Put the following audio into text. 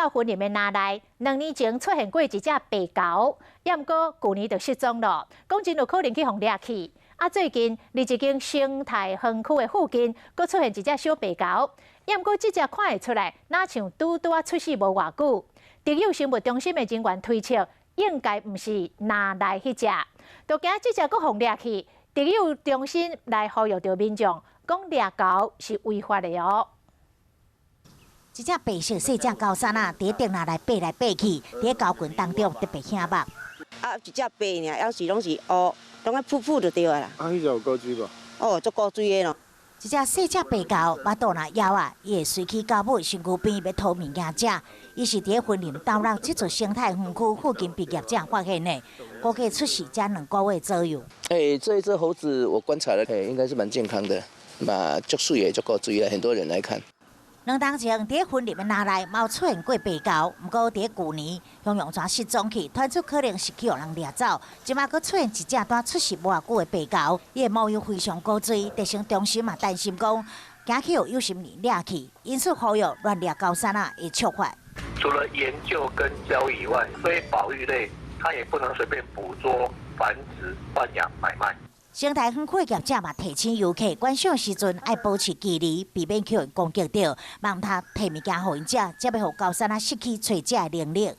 到雲林的林內，2年前出現過一隻白猴，抑毋過舊年就失蹤咯，講真有可能去予掠去。啊，最近佇一間生態園區的附近，閣出現一隻小白猴，抑毋過這隻看會出來，若像拄拄仔出世無偌久。特有生物中心的人員推測，應該毋是林內彼隻，就驚這隻閣予掠去。特有中心來呼籲著民眾，講掠猴是違法的哦。這隻白色細隻猴捒仔，佇竹林內爬來爬去，佇猴群當中特別顯目。啊，一隻白爾，猶是攏是烏，攏愛噗噗就對啊啦。啊，彼隻有古錐無？哦，足古錐的咯。這隻細隻白猴，腹肚若枵啊，伊會隨去狗母身軀邊欲討物件食。伊是佇雲林斗六這座生態園區附近被業者發現的，估計出世才2個月左右。欸，這一隻猴子我觀察了，欸，應該是蠻健康的，嘛，足媠的，足古錐的，很多人來看。2冬前，佇雲林的林內嘛有出現過白猴，毋過佇舊年雄雄煞失蹤去，傳出可能是去予人掠走。這馬閣出現一隻剛出世無偌久的白猴，伊的模樣非常古錐，特生中心嘛擔心講，驚去予有心人掠去，因此呼籲亂掠猴捒仔會觸法。除了研究跟交易以外，非保育類，它也不能隨便捕捉、繁殖、豢養、買賣。生態園區業者嘛提醒遊客，觀賞時陣愛保持距離，避免予𪜶攻擊著，嘛毋通提物件予𪜶食，才袂予猴捒仔失去揣食的能力。